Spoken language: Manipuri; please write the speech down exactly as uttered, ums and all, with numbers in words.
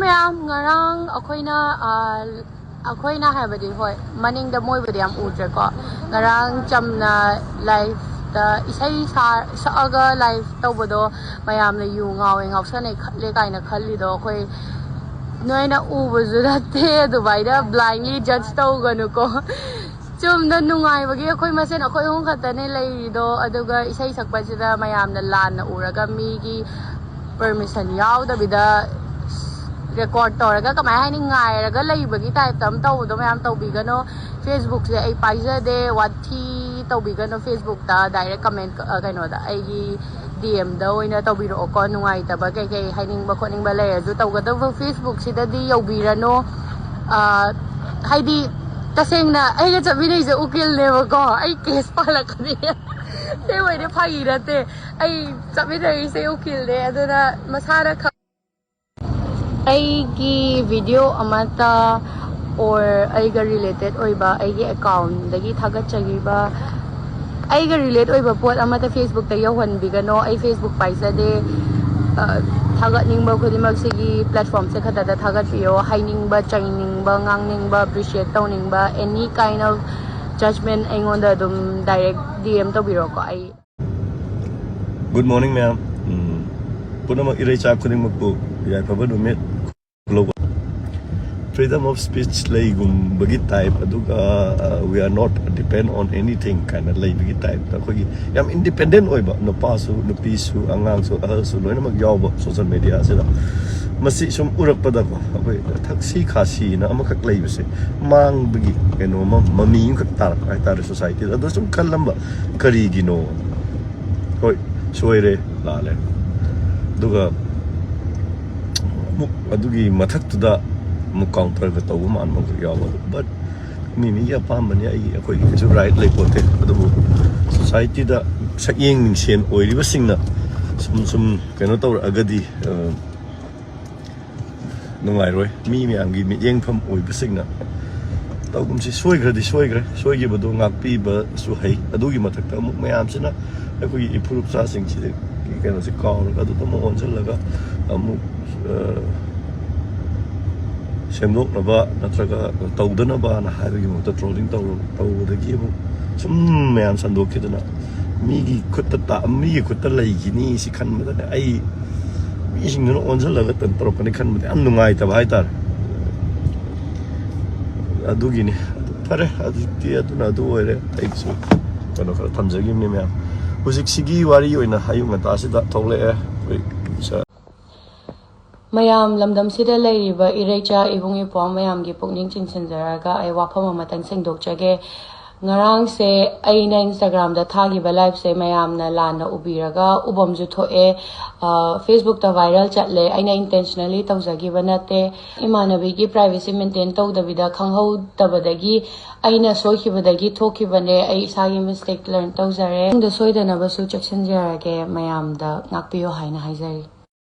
ꯃꯌꯥꯝ, ꯉꯔꯥꯡ ꯑꯩꯈꯣꯏꯅ ꯑꯩꯈꯣꯏꯅ ꯍꯥꯏꯕꯗꯤ, ꯍꯣꯏ, ꯃꯅꯤꯡꯗ ꯃꯣꯏꯕꯨꯗꯤ ꯌꯥꯝ ꯎꯗ꯭ꯔꯦꯀꯣ꯫ ꯉꯔꯥꯡ ꯆꯝꯅ ꯂꯥꯏꯐꯇ ꯏꯁꯩ ꯁꯛꯑꯒ ꯂꯥꯏꯐ ꯇꯧꯕꯗꯣ ꯃꯌꯥꯝꯅ ꯌꯨ ꯉꯥꯎꯋꯦ, ꯉꯥꯎꯁꯟꯅꯩ, ꯈꯠꯂꯦ ꯀꯥꯏꯅ ꯈꯜꯂꯤꯗꯣ ꯑꯩꯈꯣꯏ ꯅꯣꯏꯅ ꯎꯕꯁꯨ ꯅꯠꯇꯦ꯫ ꯑꯗꯨꯃꯥꯏꯅ blindly judge ꯇꯧꯒꯅꯨꯀꯣ꯫ ꯆꯨꯝꯅ ꯅꯨꯡꯉꯥꯏꯕꯒꯤ ꯑꯩꯈꯣꯏ ꯃꯁꯦꯟ ꯑꯩꯈꯣꯏ ꯑꯍꯨꯝ ꯈꯛꯇꯅꯦ ꯂꯩꯔꯤꯗꯣ꯫ ꯑꯗꯨꯒ ꯏꯁꯩ ꯁꯛꯄꯁꯤꯗ ꯃꯌꯥꯝꯅ ꯂꯥꯟꯅ ꯎꯔꯒ ꯃꯤꯒꯤ permission ꯌꯥꯎꯗꯕꯤꯗ record ꯇꯧꯔꯒ, ꯀꯃꯥꯏ ꯍꯥꯏꯅꯤ, ꯉꯥꯏꯔꯒ ꯂꯩꯕꯒꯤ type ꯇ ꯑꯃ ꯇꯧꯕꯗꯣ ꯃꯌꯥꯝ ꯇꯧꯕꯤꯒꯅꯣ꯫ Facebook ꯁꯦ ꯑꯩ ꯄꯥꯏꯖꯗꯦ, ꯋꯥꯊꯤ ꯇꯧꯕꯤꯒꯅꯣ꯫ Facebook ꯇ direct comment, ꯀꯩꯅꯣꯗ, ꯑꯩꯒꯤ DM ꯗ ꯑꯣꯏꯅ ꯇꯧꯕꯤꯔꯛꯑꯣꯀꯣ꯫ ꯅꯨꯡꯉꯥꯏꯇꯕ ꯀꯩꯀꯩ ꯍꯥꯏꯅꯤꯡꯕ ꯈꯣꯠꯅꯤꯡꯕ ꯂꯩꯔꯁꯨ ꯇꯧꯒꯗꯕ Facebook ꯁꯤꯗꯗꯤ ꯌꯧꯕꯤꯔꯅꯨ꯫ ꯍꯥꯏꯗꯤ, ꯇꯁꯦꯡꯅ ꯑꯩꯒ ꯆꯠꯃꯤꯟꯅꯩꯁꯦ ꯎꯀꯤꯜꯅꯦꯕꯀꯣ꯫ ꯑꯩ case ꯄꯥꯜꯂꯛꯀꯅꯤ꯫ ꯑꯁꯦꯡꯕꯩꯗꯤ, ꯐꯥꯒꯤ ꯅꯠꯇꯦ꯫ ꯑꯩ ꯆꯠꯃꯤꯟꯅꯔꯤꯁꯦ ꯎꯀꯤꯜꯅꯦ꯫ ꯑꯗꯨꯅ ꯃꯁꯥꯅ ꯈꯪ- ꯑꯩꯒꯤ video ꯑꯃꯠꯇ or ꯑꯩꯒ related ꯑꯣꯏꯕ, ꯑꯩꯒꯤ account ꯗꯒꯤ ꯊꯥꯒꯠꯆꯈꯤꯕ, ꯑꯩꯒ relate ꯑꯣꯏꯕ ꯄꯣꯠ ꯑꯃꯠꯇ Facebook ꯇ ꯌꯧꯍꯟꯕꯤꯒꯅꯣ꯫ ꯑꯩ Facebook ꯄꯥꯏꯖꯗꯦ꯫ ꯑ, ꯊꯥꯒꯠꯅꯤꯡꯕ ꯈꯨꯗꯤꯡꯃꯛ ꯁꯤꯒꯤ platform ꯁꯦ ꯈꯛꯇꯗ ꯊꯥꯒꯠꯄꯤꯌꯣ꯫ ꯍꯥꯏꯅꯤꯡꯕ, ꯆꯩꯅꯤꯡꯕ, ꯉꯥꯡꯅꯤꯡꯕ, appreciate ꯇꯧꯅꯤꯡꯕ, any kind of judgment ꯑꯩꯉꯣꯟꯗ ꯑꯗꯨꯝ direct DM ꯇꯧꯕꯤꯔꯛꯑꯣꯀꯣ꯫ ꯑꯩ Good morning, ꯃꯌꯥꯝ꯫ ꯎꯝ, ꯄꯨꯝꯅꯃꯛ, ꯏꯔꯩꯆꯥ ꯈꯨꯗꯤꯡꯃꯛꯄꯨ ꯌꯥꯏꯐꯕ ꯅꯨꯃꯤꯠ ꯂꯧꯕ꯫ Freedom of speech ꯂꯩꯒꯨꯝꯕꯒꯤ type, ꯑꯗꯨꯒ, uh, "We are not depend on anything" ꯀꯥꯏꯅ ꯂꯩꯕꯒꯤ type ꯇ, ꯑꯩꯈꯣꯏꯒꯤ ꯌꯥꯝ independent ꯑꯣꯏꯕ, ꯅꯨꯄꯥꯁꯨ, ꯅꯨꯄꯤꯁꯨ, ꯑꯉꯥꯡꯁꯨ, ꯑꯍꯜꯁꯨ ꯂꯣꯏꯅꯃꯛ ꯌꯥꯎꯕ social media ꯁꯤꯗ꯫ ꯃꯁꯤ ꯁꯨꯝ ꯎꯔꯛꯄꯗꯀꯣ, ꯑꯩꯈꯣꯏ ꯊꯛꯁꯤ ꯈꯥꯁꯤꯅ ꯑꯃꯈꯛ ꯂꯩꯕꯁꯦ ꯃꯥꯡꯕꯒꯤ ꯀꯩꯅꯣꯝꯃ, ꯃꯃꯤ ꯑꯃꯈꯛ ꯇꯥꯔꯛꯄ ꯍꯥꯏꯇꯥꯔꯦ society ꯗ꯫ ꯑꯗꯣ ꯁꯨꯝ ꯈꯜꯂꯝꯕ, ꯀꯔꯤꯒꯤꯅꯣ? ꯍꯣꯏ, ꯁꯣꯏꯔꯦ, ꯂꯥꯜꯂꯦ꯫ ꯑꯗꯨꯒ ꯑꯃꯨꯛ ꯑꯗꯨꯒꯤ ꯃꯊꯛꯇꯨꯗ ꯑꯃꯨꯛ counter ꯒ ꯇꯧꯕ ꯃꯥꯟꯕ ꯑꯃꯈꯛ ꯌꯥꯎꯕ꯫ But ꯃꯤ ꯃꯤꯒꯤ ꯑꯄꯥꯝꯕꯅꯤ, ꯑꯩꯒꯤ, ꯑꯩꯈꯣꯏꯒꯤ ꯀꯩꯁꯨ right ꯂꯩꯄꯣꯟꯇꯦ꯫ ꯑꯗꯨꯕꯨ society ꯗ ꯁꯛꯌꯦꯡ ꯃꯤꯡꯁꯦꯟ ꯑꯣꯏꯔꯤꯕꯁꯤꯡꯅ ꯁꯨꯝ, ꯁꯨꯝ ꯀꯩꯅꯣ ꯇꯧꯔꯛꯑꯒꯗꯤ, ꯑ, ꯅꯨꯡꯉꯥꯏꯔꯣꯏ꯫ ꯃꯤ ꯃꯌꯥꯝꯒꯤ ꯃꯤꯠꯌꯦꯡꯐꯝ ꯑꯣꯏꯕꯁꯤꯡꯅ ꯇꯧꯒꯨꯝꯁꯤ꯫ ꯁꯣꯏꯈ꯭ꯔꯗꯤ ꯁꯣꯏꯈ꯭ꯔꯦ, ꯁꯣꯏꯈꯤꯕꯗꯣ ꯉꯥꯛꯄꯤꯕꯁꯨ ꯍꯩ꯫ ꯑꯗꯨꯒꯤ ꯃꯊꯛꯇ ꯑꯃꯨꯛ ꯃꯌꯥꯝꯁꯤꯅ ꯑꯩꯈꯣꯏꯒꯤ ꯏꯐꯨꯔꯨꯞ ꯆꯥꯁꯤꯡꯁꯤꯗꯤ ꯀꯩꯅꯣꯁꯦ ꯀꯥꯎꯔꯒ ꯑꯗꯨꯗ ꯑꯃꯨꯛ ꯑꯣꯟꯁꯤꯜꯂꯒ ꯑꯃꯨꯛ, ꯑ, ꯁꯦꯝꯗꯣꯛꯅꯕ ꯅꯠꯇ꯭ꯔꯒ ꯇꯧꯗꯅꯕꯅ ꯍꯥꯏꯕꯒꯤ ꯃꯍꯨꯠꯇ trolling ꯇꯧꯔ ꯇꯧꯕꯗꯒꯤ ꯑꯃꯨꯛ ꯁꯨꯝ ꯃꯌꯥꯝ ꯁꯟꯗꯣꯛꯈꯤꯗꯅ ꯃꯤꯒꯤ ꯈꯨꯠꯇ ꯇꯥ- ꯃꯤꯒꯤ ꯈꯨꯠꯇ ꯂꯩꯈꯤꯅꯤ ꯁꯤ ꯈꯟꯕꯗꯅꯦ ꯑꯩ ꯃꯤꯁꯤꯡꯗꯨꯅ ꯑꯣꯟꯁꯤꯜꯂꯒ ꯇꯧꯔꯛꯀꯅꯤ ꯈꯟꯕꯗ ꯌꯥꯝ ꯅꯨꯡꯉꯥꯏꯇꯕ ꯍꯥꯏꯇꯥꯔꯦ꯫ ꯑꯗꯨꯒꯤꯅꯤ꯫ ꯑꯗꯨ ꯐꯔꯦ, ꯍꯧꯖꯤꯛꯇꯤ ꯑꯗꯨꯅ ꯑꯗꯨ ꯑꯣꯏꯔꯦ꯫ ꯑꯩꯁꯨ ꯀꯩꯅꯣ ꯈꯔ ꯊꯝꯖꯈꯤꯕꯅꯤ ꯃꯌꯥꯝ꯫ ꯍꯧꯖꯤꯛꯁꯤꯒꯤ ꯋꯥꯔꯤ ꯑꯣꯏꯅ ꯑꯌꯨꯛ ꯉꯟꯇꯥꯁꯤꯗ ꯊꯣꯛꯂꯛꯑꯦ ꯑꯩꯈꯣꯏ꯫ ꯃꯌꯥꯝ, ꯂꯝꯗꯝꯁꯤꯗ ꯂꯩꯔꯤꯕ ꯏꯔꯩꯆꯥ ꯏꯕꯨꯡ ꯏꯄ꯭ꯋꯥ ꯃꯌꯥꯝꯒꯤ ꯄꯨꯛꯅꯤꯡ ꯆꯤꯡꯁꯤꯟꯖꯔꯒ ꯑꯩ ꯋꯥꯐꯝ ꯑꯃꯇꯪ ꯁꯦꯡꯗꯣꯛꯆꯒꯦ꯫ ꯉꯔꯥꯡꯁꯦ ꯑꯩꯅ Instagram-ꯗ ꯊꯥꯈꯤꯕ live-ꯁꯦ ꯃꯌꯥꯝꯅ ꯂꯥꯟꯅ ꯎꯕꯤꯔꯒ ꯎꯕꯝꯁꯨ ꯊꯣꯛꯑꯦ, ꯑ, Facebook-ꯇ viral ꯆꯠꯂꯦ꯫ ꯑꯩꯅ intentionally ꯇꯧꯖꯈꯤꯕ ꯅꯠꯇꯦ꯫ ꯏꯃꯥꯟꯅꯕꯤꯒꯤ privacy maintain ꯇꯧꯗꯕꯤꯗ ꯈꯪꯍꯧꯗꯕꯗꯒꯤ ꯑꯩꯅ ꯁꯣꯏꯈꯤꯕꯗꯒꯤ ꯊꯣꯛꯈꯤꯕꯅꯦ꯫ ꯑꯩ ꯏꯁꯥꯒꯤ mistake learn ꯇꯧꯖꯔꯦ꯫ ꯃꯇꯨꯡꯗ ꯁꯣꯏꯗꯅꯕꯁꯨ ꯆꯦꯛꯁꯤꯟꯖꯔꯒꯦ꯫ ꯃꯌꯥꯝꯗ ꯉꯥꯛꯄꯤꯌꯨ ꯍꯥꯏꯅ ꯍꯥꯏꯖꯔꯤ꯫